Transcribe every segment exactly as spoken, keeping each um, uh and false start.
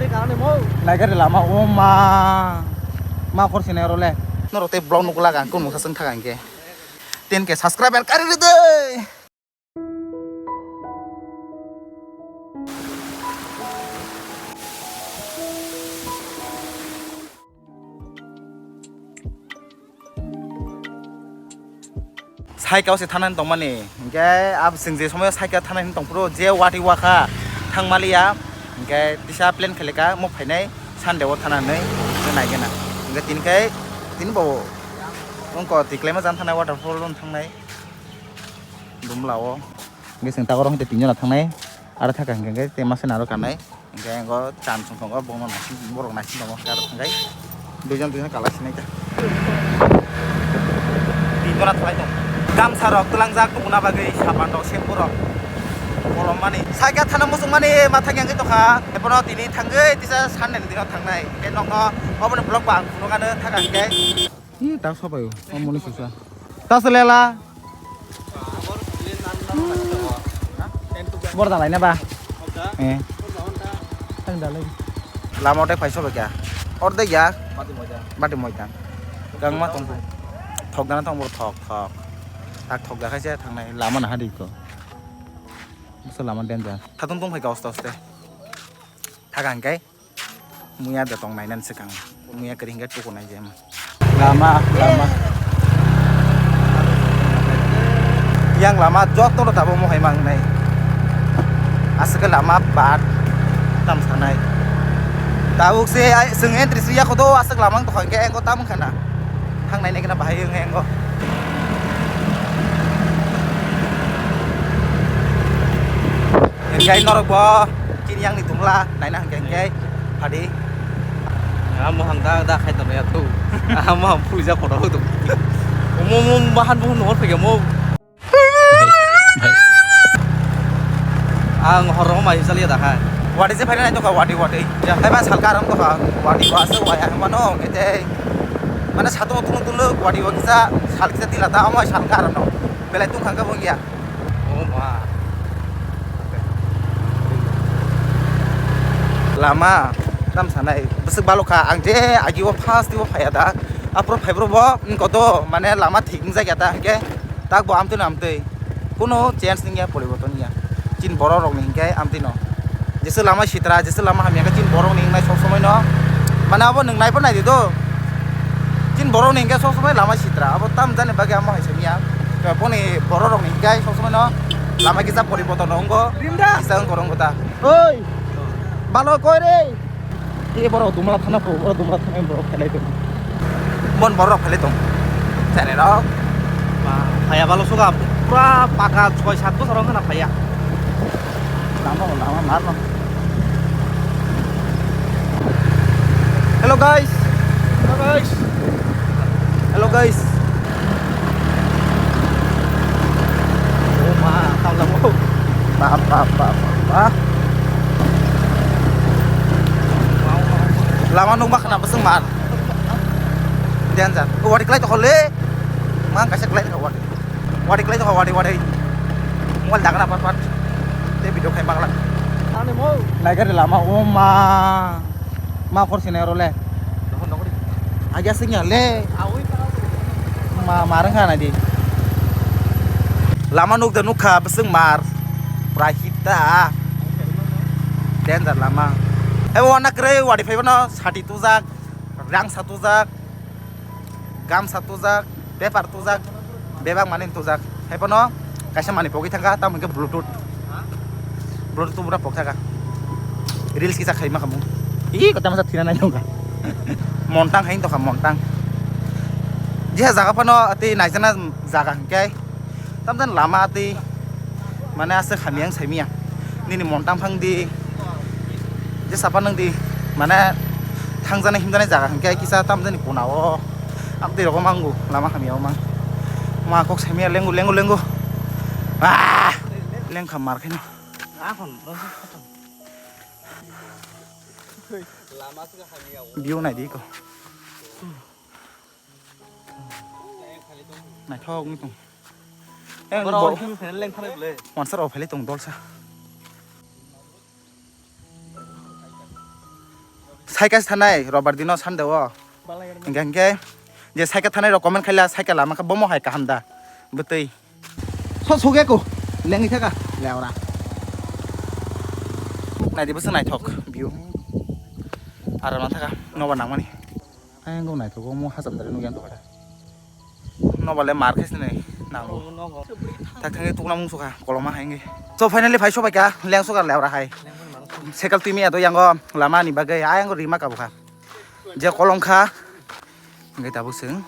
Naikhe lama, o ma. Ma khor sinai oro le. Norok tei vlog nukla ang kunu mungsa swng thaka hinkhe. Ten K subscriber kari rwdoi. Cycle se thanani tongmani, hinkhe ab chwng je somoyo cycle thanani tongphuru je wati wakha thangmaliya, hinkhe tisa plan khaileka mok phainai Sunday o thanani naigena. Hinkhe tini khai tini bo wngko tiklaima jan thanai waterfall rok thangnai Dumlao. Hinkhe chwng takhoro hinkhe tinjona thangnai, aro thaka hinkhe tei masa naro kanai. Hinkhe engo cham song tongo, bono naising, borok naising tongo, aro thangkhai. Duijon, duijon kalai sinai ta. Tinjona thalai tong. Gamsa rok twlangjak tongna bagwi sapan rok, shampoo rok. Kolom mani. Cycle thana muchung mani, ma thang yang tokha. Ebono tini thangwi, tisa Sunday ni dino thangnai. Hinkhe nokno, oboni vlog ba ang phunukano thaka hinkhe. Ih, tak sopai o, o muni susa. Tas lela. Bor dalai na ba? Eh. Ang dalai. Lama otai paisa ba kya? Or de ya? Bati moita. Gangma tong. Thok dana tong bor thok thok. Tak thok da khaise thangnai lama na hadi ko. Busa lama danger. Thatung tong phai ka oste oste. Thaga hinkhe. Muya da tong nainani swkang. Muya kwrwi hinkhe tuku nai jema. Lama, lama. Yang lama joto no tabo mohai mangnai. Aswk lama bad tam sanai. Tabuk se ai, chwng entry swi yakho do aswk lama wng tokha hinkhe engo tam wngkha na. Thangnai nai kheno bahai wng engo. Hinkhe norok bo chini yang ni tongla naina hinkhe hinkhe phadi. Amo hang da da khai tong ya tu. Amo ham phuja kotor tu. Omo mo bahan buhun nor phege mo. Ang horo mai chali da khai. Wadi je phai nai to ka wadi wadi. Ya khai ba salka ram to ka wadi ba se waya mano ete. Mana satu tulu tulu wadi wadi sa salka tila ta amo salka ram no. Belai tungkha khe bo ya. Oh ma. Lama tam sanai bwswk balokha ang je agi o first o phaiya da. Aphuru phai bro bo wng koto mane lama thik wng jak ya ta hwnkhe tak bo amtwi no amtwi. Kuno change wng ya poriborton wng ya. Chin borok rok ni hwnkhe amtwi no. Jesa lama sitra, jesa lama hamya khe chini borok ni wngnai sob somoi no. Mane abo nwng nai pho nai di do. Chini borok ni hwnkhe sob somoi lama sitra. Abo tam jani bagwi amo hai simi ya. Boni borok rok ni hwnkhe sob somoi no lama kisa poriborton no wngo. Rimda. Kisa wng korong kota. Oi. Balo koi re. E borok dumla thana pho, borok dumla thana borok khelai tong. Mon borok khelai tong. Chare rok. Ba, phaya balo suga pura paka choi sat bosor wng khana phaya. Lama, lama, mar no. Hello guys. Hello guys. Hello guys. Oh ma, tau lama. Ba, ba, ba, ba, ba. Lama nung bakna bosong mar. Danger. Oh, wadi klai to khole. Mang kaisa klai to wadi. Wadi klai to wadi wadi. Mobile dagna pat pat. Te video khai bagla. Ani mo. Naikhe lama o ma. Ma khor sinai oro le. Agi aswk ya le. Ma, ma rwng kha nai di. Lama nuk da nuk kha bwswk mar. Pura hita. Danger lama. Ebo wana kwrwi wadi phaibo no sati tujak, rang sa tujak. Gamsa tujak, paper tujak, bebak mani tujak. Hai phano kaisa mani pogwi thangkha, tamo hwnkhe bluetooth. Bluetooth tubura pok thangkha. Reels kisa khaima khamu. Ih, kota masa thina nai thangkha. Montang hai tongkha, montang. Jeha jaga phano tei naijana jaga hwnkhe. Tamjani lama tei mane aswk hamya wng saimanya. Nini montang phang di. Je sapa nang di. Mane thangjanai himjanai jaga hwnkhe kisa tamjani kona o. Abdi rogo mango lama hamya o mang. Ma kok saimanya lengo lengo lengo. Ah! Lengkha mar khaino. View nai di ko. Naithok wngwi tong. Eh, borok bo- him phen leng thanai bwle. Wansar o phele tong dolsa. Cycle se thanai robar dino Sunday o. Hingke hingke je cycle thanai rok comment khaila cycle lama kha bomo hai kaham da. Bwtwi. So suge ko. Lengwi thaka. Le ora. Naidi bwswk naithok view. Aram thaka nobar nangmani. Ayang go naithok mo hacham dare nugyan to. Nobale mar khe sini nango. Thak thangwi tukna mung sukha koloma hai wngwi. So finally phai sobai ka leng sukha le ora hai. Cycle twi mi ado yango lama ni bagwi ayang rima kabukha. Je kolom kha. Hingke tabuk chwng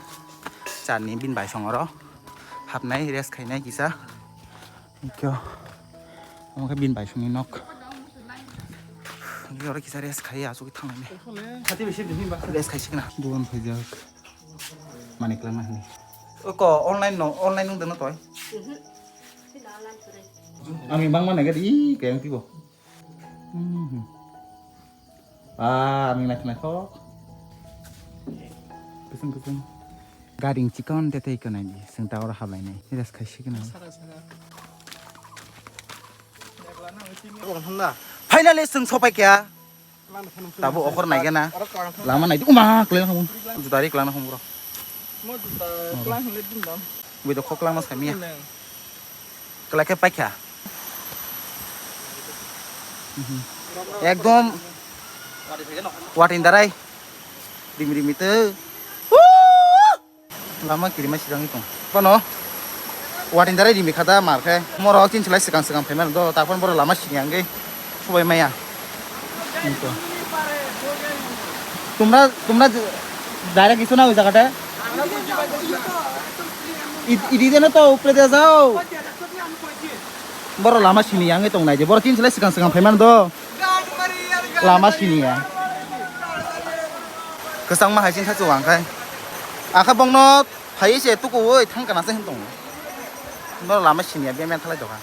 charni bin bai song oro hapnai rest khainai kisa. Hingke omo khe bin bai songni nok. Hingke oro kisa rest khai asugwi thangnai. Rest khai sikna. Dogan phaijak. Mani kwlangma hwnwi. Oko online no, online nung dano toy. Ang bangma nai gadi kayang tibo. Mhm. Ah, ang naithok naithok. Kusung kusung. Garing chikon tete ikonai di. Sengta oro hablainai. Rest khai sikna. Finally, chwng sopai kya. Tabo okhor naigena. Lama naidi. Uma, klena hamu. Juda ri klena hamu bro. Mo juta klang hile dum dam. Bui do khok klangma sami ya. Neng. Kela khe paikha. Mhm. Ekdom watin darai. Rimi rimi te. Lama kirima sidang tong. Kono watin darai rimi khada mar khe. Moro chin chilai sikang sikang phaimano do. Takon boro lama sini angge. Subai maya. Tumra, tumra direct isu na ujagate. Idi de na to upre de jao. Boro lama sini angge tong nai je. Boro chin chilai sikang sikang phaimano do. Lama sini ya. Kwchangma hai chini sachu ang khai. Akha bongno phai se tuku oi thang kana se hin tong. No lama sini ya be men thalai doka.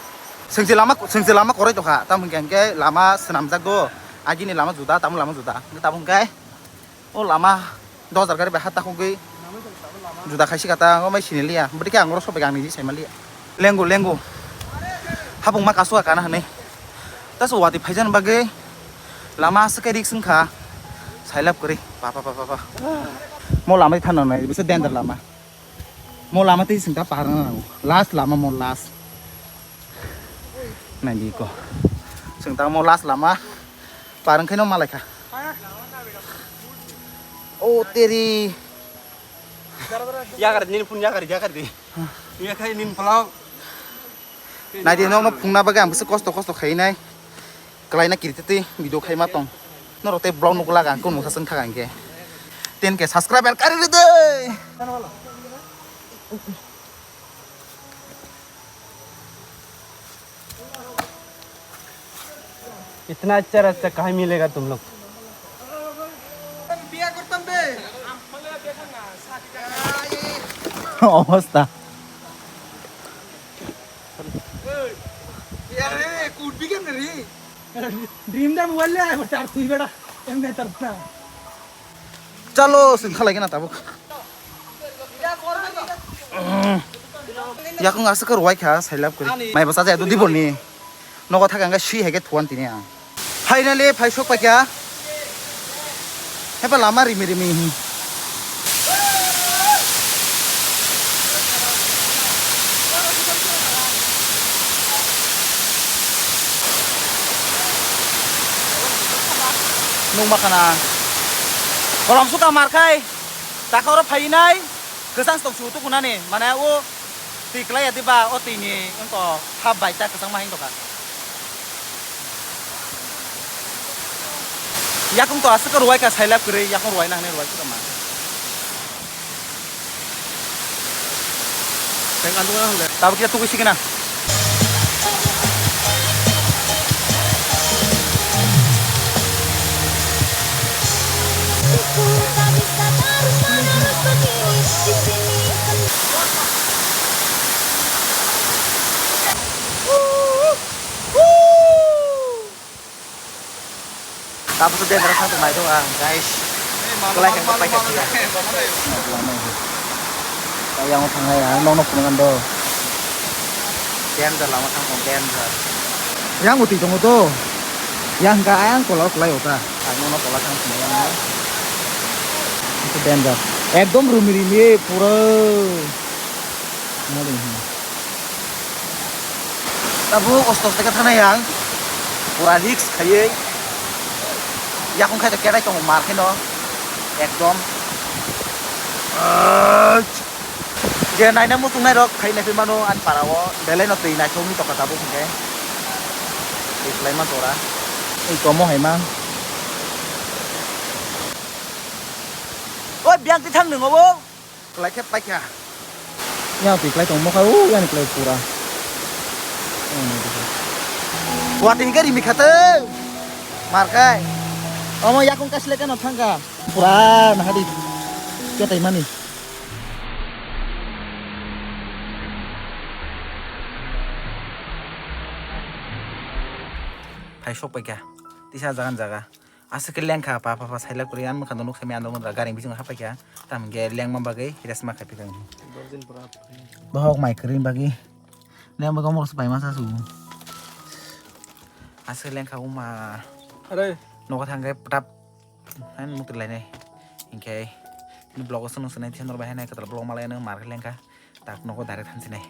Sengsi lama, sengsi lama korai doka. Tam hingke hingke lama senamjak do. Agini lama juda, tamu lama juda. Tam hingke o lama dos hajar gari bai ha takhogwi juda khaisi kata, o mai sini liya. Bwdikhe ang oro sobai ang niji saima liya. Lengo, lengo. Habung ma kasu kana hwnwi. Taso wati phaijan bagwi lama aswk khe risk wngkha. Sailap kwrwi. Pa, pa, pa, pa, pa. Mo lama thano nai, bisa danger lama. Mo lama tei sengta par wngna nango. Last lama mo last. Naidi ko. Sengta mo last lama. Par wngkhe no malaikha. O teri. Yakar nin phun yakar yakar di. Yakar nin phalao. Naidi nokno phungna bagwi ang bwswk kosto kosto khainai. Kwlaina kiritwi video khaima tong. Norok tei vlog nukla ang kunu sa chwng thaka hinkhe. Ten K subscriber kari rwdi. इतना अच्छा रास्ता कहाँ मिलेगा तुम लोग? অবস্থা। Dream da mobile le, tar tui beda, em ne tar na. Chalo, sing khalai gana tabuk. Yakung aswk khe rwai kha, sailap kwrwi. Mai bwsa jaya dudi borni. Nogo thaka hwnkhe swi hai khe thuan tini ang. Finally, phai sok paikha. Hepa lama rimi rimi. Nung ma khana. Kolom suka mar khai. Taka oro phainai. Kwchang tong su tukunani. Mane o twi klai ya diba o twi ni wngko hap bai ta kwchang ma hing doka. Yakung to aswk rwai ka sailap kwrwi yakung rwai na hwnwi rwai suka ma. Teng andu na hule. Tabuk ya tuku sikina. Tapos sa danger sa tumay to ang guys. Kalai ka patay ka siya. Kaya mo tangay ang nong nok pungan do. Danger lama tang kong danger. Yang uti tong to. Yang ka ayang kolor kulai uta. Ano tola thang sini ano. Itu danger. Ekdom rumi rimi pura. Nari. Tabuk osto osto khe thanai ang. Pura risk khaiwi. Yakung khai to kerai tongo mar khe no. Ekdom. Je naina muchungnai rok khai naiphai mano ani para o belai no twi naithok wngwi tongkha tabuk hinkhe. Twi kwlai man tora. Twi komo hai ma. Oi, biyang twi thang nung obo. Kwlai khe paikha. Yang twi kwlai tong mokha u, yang kwlai pura. Watini gari mikha tei. Markai. Omo yakung kaisle kano thangkha. Pura nahadi. Ketai mani. Phai sok paikha. Tisa jagan jaga. Aswk khe lengkha pa pa pa sailak kwrwi ang mwkhang nuk sami ang gari bisingo hapaikha. Tamo khe lengma bagwi resma khai phikha. Bohok mai kwrwi bagwi. Lengma bagwi omor paima sa su. Aswk lengkha uma. Are. Nogo thangkhe putap. Hain muti lainai. Hinkhe ni vlog o swnung swnai tisa norok bai hainai kwtal vlog malai nang mar khe lengkha. Tak nogo direct thansinai.